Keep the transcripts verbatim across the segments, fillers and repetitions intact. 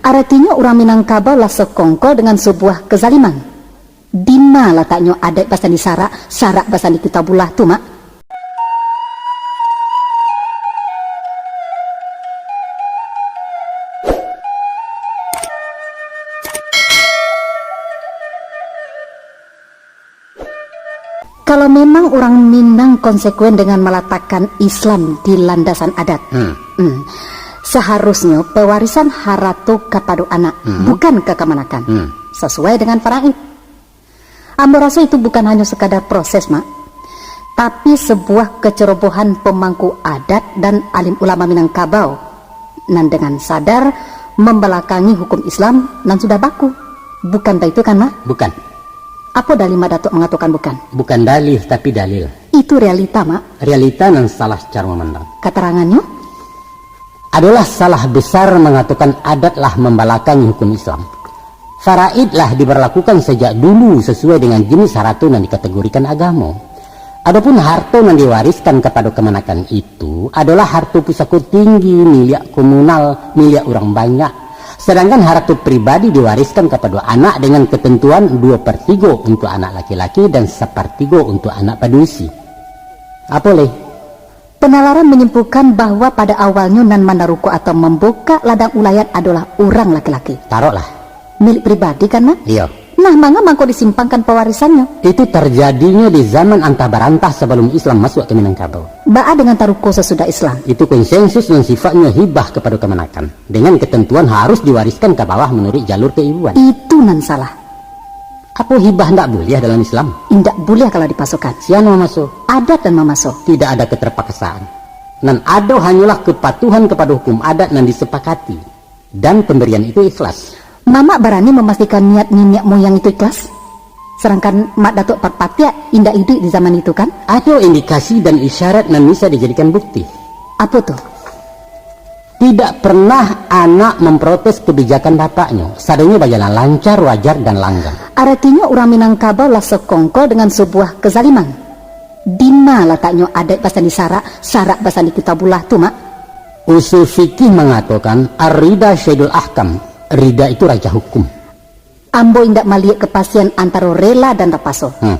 Aratinyo urang Minangkabau lah sakongkol dengan sabuah kezaliman. Dima lataknyo adaik basandi sarak, sarak basandi Kitabullah tu, Mak? Kalau memang urang Minang konsekuen dengan malatakkan Islam di landasan adat, Hmm. hmm, saharusnyo pewarisan harato kapado anak, Hmm. bukan ka kamanakan, Hmm. sasuai dengan faraid. Ambo raso itu bukan hanyo sekadar proses, Mak, tapi sebuah kecerobohan pemangku adat dan alim ulama Minangkabau, nan dengan sadar membelakangi hukum Islam nan sudah baku. Bukan baitu kan, Mak? Bukan. Apo dalih Mak Datuk mangatokan bukan? Bukan dalih, tapi dalil. Itu realita, Mak. Realita nan salah caro mamandang. Katarangannyo? Adolah salah besar mangatokan adat lah mambalakangi hukum Islam. Faraid lah dibarlakukan sajak dulu sasuai dengan jenis harato nan dikategorikan agamo. Adopun harto nan diwariskan kapado kamanakan itu adolah harto pusako tinggi, miliak komunal, miliak urang banyak. Sadangkan harato pribadi diwariskan kapado anak dengan ketentuan dua per tigo untuk anak laki-laki dan sapartigo untuk anak padusi. Apo lai? Penalaran menyimpulkan bahwa pada awalnyo nan manaruko atau mambukak ladang ulayan adolah urang laki-laki. Taroklah. Milik pribadi kan, Mak? Iyo. Nah, manga mangko disimpangkan pewarisannyo? Itu terjadinyo di zaman antah barantah sebelum Islam masuk ke Minangkabau. Baa dengan taruko sesudah Islam? Itu konsensus nan sifatnyo hibah kepada kamanakan, dengan ketentuan harus diwariskan ke bawah menurut jalur keibuan. Itu nan salah. Apo hibah ndak buliah dalam Islam? Indak buliah kalau dipaksokan. Sia nan mamaso? Adat nan mamaso. Tidak ada keterpaksaan. Nan ado hanyolah kepatuhan kepada hukum adat nan disepakati. Dan pemberian itu ikhlas. Mamak barani mamastikan niat niniak moyang itu ikhlas? Sadangkan Mak Datuk Parpatiah indak iduik di zaman itu, kan? Ado indikasi dan isyarat nan bisa dijadikan bukti. Apo tu? Tidak pernah anak memprotes kebijakan bapaknyo. Sadonyo bajalan lancar, wajar, dan langgang. Aratinyo urang Minangkabau lah sakongkol dengan sabuah kezaliman. Dima lataknyo adaik basandi sarak, sarak basandi Kitabullah tu, Mak? Usul fikih mangatokan, ar-rida syaidul ahkam. Rida itu raja hukum. Ambo indak maliek kepastian antaro rela dan tapaso. Hmm.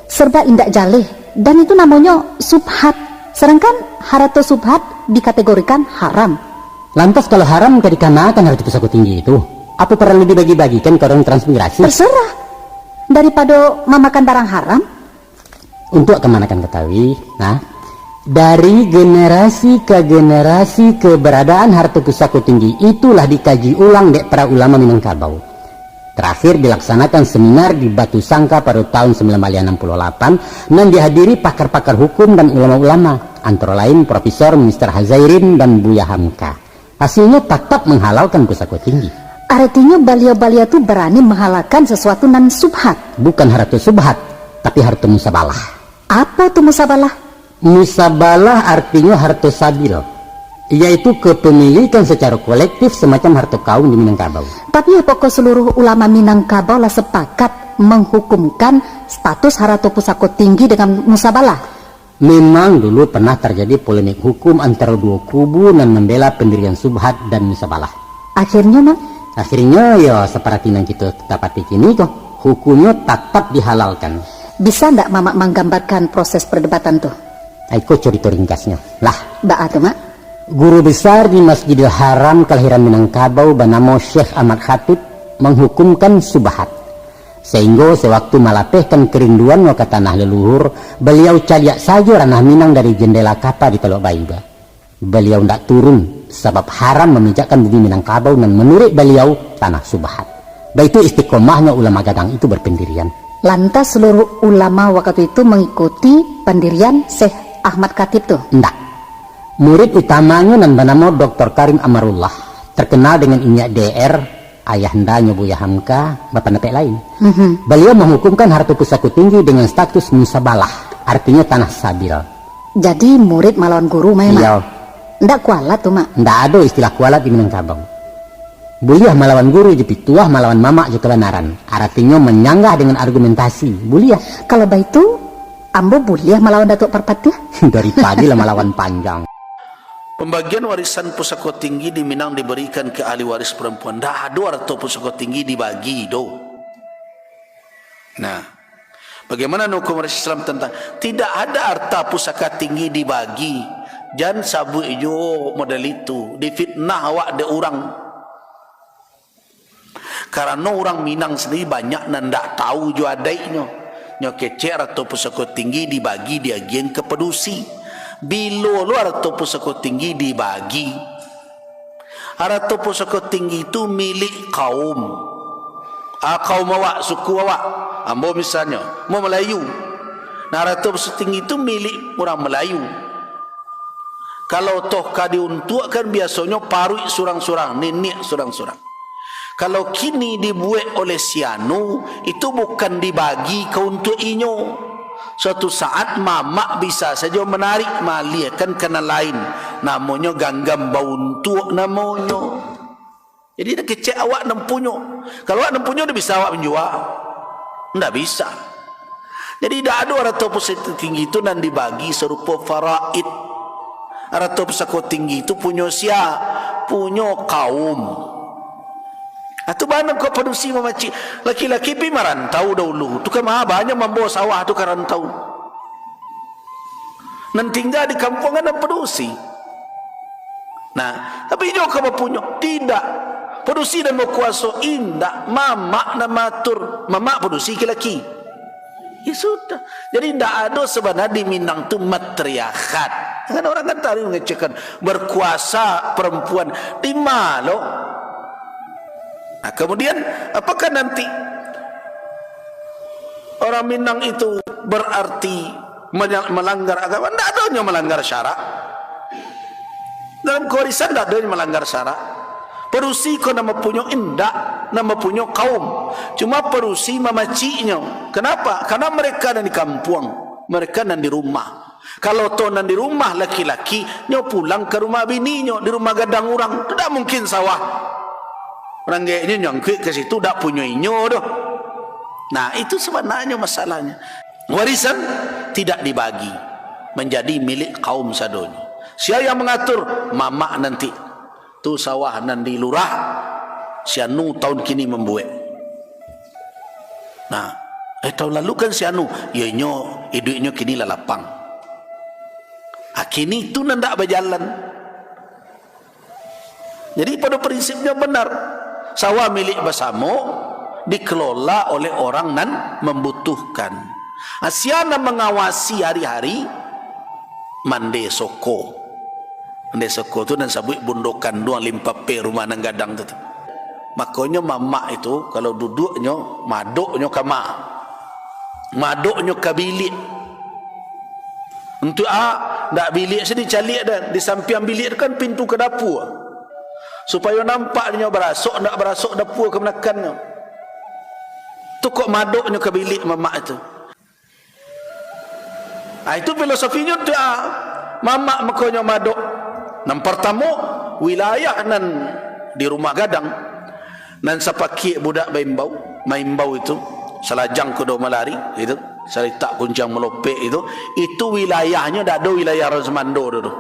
Serba indak jaleh, dan itu namonyo subhat. Sadangkan harato subhat dikategorikan haram. Lantas kalau haram, ka dikanakan harato pusako tinggi itu? Apo paralu dibagi-bagikan ka urang transmigrasi? Terserah. Daripado mamakan barang haram, Untuak kamanakan katahui, nah, dari generasi ka generasi keberadaan harato pusako tinggi itulah dikaji ulang dek para ulama Minangkabau. Terakhir dilaksanakan seminar di Batu Sangka pado tahun sambilan baleh anam puluah lapan, nan dihadiri pakar-pakar hukum dan ulama-ulama, antara lain Profesor Mister Hazairin dan Buya Hamka. Hasilnyo tatap manghalalkan pusako tinggi. Aratinyo baliau-baliau tu barani manghalalkan sasuatu nan subhat. Bukan harato subhat, tapi harato musabalah. Apo tu musabalah? Musabalah artinyo harato sabil, yaitu kepemilikan secara kolektif semacam harato kaum di Minangkabau. Tapi apokoh seluruh ulama Minangkabau lah sepakat menghukumkan status harato pusako tinggi dengan musabalah? Memang dulu pernah terjadi polemik hukum antara duo kubu nan membela pendirian subhat dan musabalah. Akhirnyo, Mak? Akhirnyo, yo, seperti nan kito dapati kini ko, hukumnyo tatap dihalalkan. Bisa ndak Mamak manggambarkan proses perdebatan tu? Aiko carito ringkasnyo. Lah. Baa tu, Mak? Guru besar di Masjidil Haram kelahiran Minangkabau banamo Syekh Ahmad Khatib menghukumkan subhat. Sahinggo sewaktu malapehkan kerinduannyo ka tanah leluhur, baliau caliak sajo ranah Minang dari jendela kapa di Talok Baiba. Baliau ndak turun, sabab haram maminjakkan bumi Minangkabau nan manuruik baliau tanah subhat. Baitu istiqomahnyo ulama gadang itu berpendirian. Lantas seluruh ulama wakatu itu mangikuti pandirian Syekh Ahmad Khatib tu? Ndak. Murid utamanyo nan banamo Doktor Karim Amarullah, terkenal dengan inyiak D R, ayahandanyo Buya Hamka, bapandapek lain. Mhm. Baliau manghukumkan harato pusako tinggi dengan status musabalah, artinyo tanah sabil. Jadi, murid malawan guru, Mak? Iyo. Ndak kualat tu, Mak? Ndak ado istilah kualat di Minangkabau. Buliah malawan guru jo pituah, malawan mamak jo kabanaran. Aratinyo manyanggah dengan argumentasi. Buliah. Kalau baitu, ambo buliah malawan Datuak Parpatiah? Dari tadi lah malawan panjang. Pembagian warisan pusako tinggi di Minang diberikan ke ahli waris perempuan. Ndak ado arato pusako tinggi dibagi doh. Nah, bagaimana hukum waris Islam tentang tidak ada harta pusaka tinggi dibagi? Jan sabuik jo model itu, difitnah awak dek urang. Karano urang Minang sandiri banyak nan ndak tahu jo adaiknyo. Nyo kecek arato pusako tinggi dibagi diagian ka padusi. Bilo lo arato pusako tinggi dibagi? Arato pusako tinggi tu milik kaum. Ah, kaum awak, suku awak. Ambo misalnyo, ambo Malayu. Nah, arato pusako tinggi tu milik urang Malayu. Kalau toh ka diuntuakkan, biasonyo paruik surang-surang, niniak surang-surang. Kalau kini dibuek oleh si anu, itu bukan dibagi ka untuak inyo. Suatu saat mamak bisa sajo manarik, maaliahkan ka nan lain. Namonyo ganggam bauntuak namonyo. Jadi, nan kecek awak nan punyo. Kalau awak nan punyo, ndak bisa awak manjua. Ndak bisa. Jadi, ndak ado arato pusako tinggi tu nan dibagi sarupo faraid. Arato pusako tinggi tu punyo sia? Punyo kaum. Ah, tu bana kok padusi mamacik. Laki-laki pi marantau dahulu. Tu ka ma banyak mambawa sawah tu ka rantau. Nan tingga di kampuang kan nan padusi. Nah, tapi inyo ka bapunyo? Tidak. Padusi nan bakuaso? Indak. Mamak nan maatur. Mamak padusi laki-laki. Ya sudah. Jadi, ndak ado sabananyo di Minang tu matriarkat. Kan urang kan tadi mangecekkan, berkuasa perempuan. Di ma lo? Nah, kemudian, apakah nanti orang Minang itu berarti menya-, melanggar agama? Ndak ado nyo melanggar syarak. Dalam kewarisan ndak ado nyo melanggar syarak. Padusi ko nan mapunyo? Indak, nan mapunyo kaum. Cuma padusi mamaciknyo. Kenapa? Karena mereka nan di kampuang, mereka nan di rumah. Kalau toh nan di rumah laki-laki, nyo pulang ka rumah bininyo, di rumah gadang urang. Tu dak mungkin sawah. Ranggeknyo nyangkuik ka situ, dak punyo inyo doh. Nah, itu sabananyo masalahnyo. Warisan tidak dibagi, manjadi milik kaum sadonyo. Sia yang mangatur? Mamak nanti. Tu sawah nan di lurah, si anu tahun kini mambuek. Nah, eh, tahun lalu kan si anu, yo inyo iduiknyo kini lah lapang. Ah, kini tu nan ndak bajalan. Jadi, pada prinsipnya benar, sawah milik basamo dikelola oleh orang nan mambutuhkan. Ah, sia nan mangawasi hari-hari? Mande Soko. Mande Soko tu nan sabuik bundo kanduang limpah pe rumah nan gadang tu, tu. Makonyo mamak itu, kalau duduknyo, madoknyo kama. Madoknyo ka biliak. Untuak a, ndak biliak se dicaliak, dan di sampiang biliak tu kan pintu ka dapua. Supayo nampak inyo barasok, ndak barasok dapua kamanakannyo. Tu kok madoknyo ka biliak mamak itu. Ah, itu filosofinyo tu, ah. Mamak makonyo madok. Nan partamo, wilayah nan di rumah gadang, nan sapakiak budak baimbau, maimbau itu, salajang kudo malari, itu, salitak kuncang malopek itu, itu wilayahnyo dak ado wilayah urang sumando tu, tu.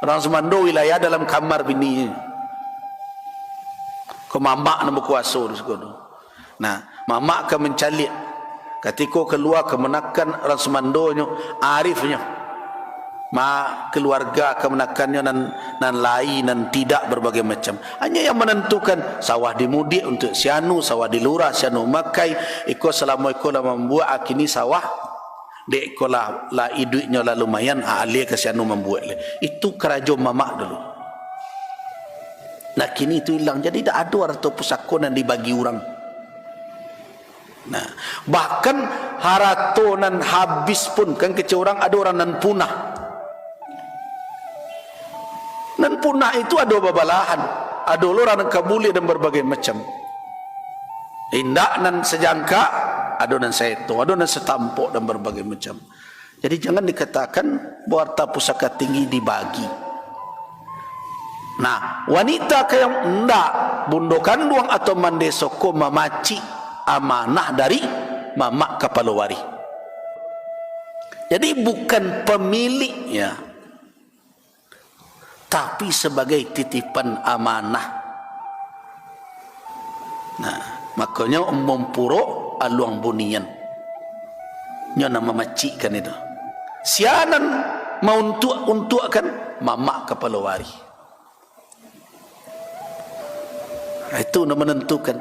Urang sumando wilayah dalam kamar bini. Ko mamak nan bakuaso tu siko tu. Nah, mamak ka mancaliak. Katiko kalua kamanakan urang sumandonyo, arifnyo. Ma, kaluarga kamanakannyo nan, nan lai, nan tidak, barbagai macam. Hanyo yang manantukan, sawah di mudiak untuak si anu, sawah di lurah, si anu makai, iko salamo iko lah mambuek, a kini sawah, dek iko lah, lah iduiknyo lah lumayan, a, alia ka si anu mambuek lai. Itu karajo mamak dulu. Nah, kini itu ilang. Jadi, dak ado arato pusako nan dibagi urang. Nah, bahkan harato nan habis pun, kan kecek urang ado urang nan punah. Nan punah itu ado babalahan, ado lo urang nan ka buliah dan barbagai macam. Indak nan sajangka, ado nan saeto, ado nan satampok dan barbagai macam. Jadi, jangan dikatakan bahwa harta pusaka tinggi dibagi. Nah, wanita ka yang ndak, bundo kanduang atau mande soko mamacik amanah dari mamak kapalo warih. Jadi, bukan pemiliknya. tapi sabagai titipan amanah. Nah, makonyo umbung purok aluang bunian. Nyo nan mamacikkan itu. Sia nan mauntuak-untuakkan, mamak kapalo warih. Itu nan manantukan.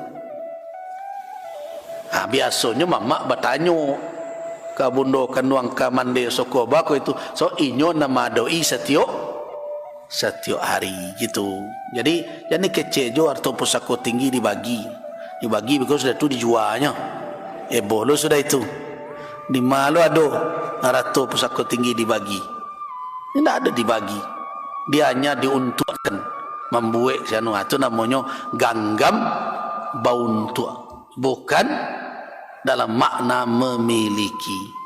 Ha, biasonyo mamak batanyo ka bundo kanduang, ka mande soko bako itu. So, inyo nan maadok-i satiok, satiok hari gitu. Jadi, jan kecek jo harto pusako tinggi dibagi. Dibagi, because sudah tu dijuanyo. Eboh lo sudah itu. Di ma lo ado harto pusako tinggi dibagi? Indak ado dibagi. Dia hanya diuntuakkan, mambuek si anu. Ah, tu namonyo ganggam bauntuak. Bukan dalam makna memiliki.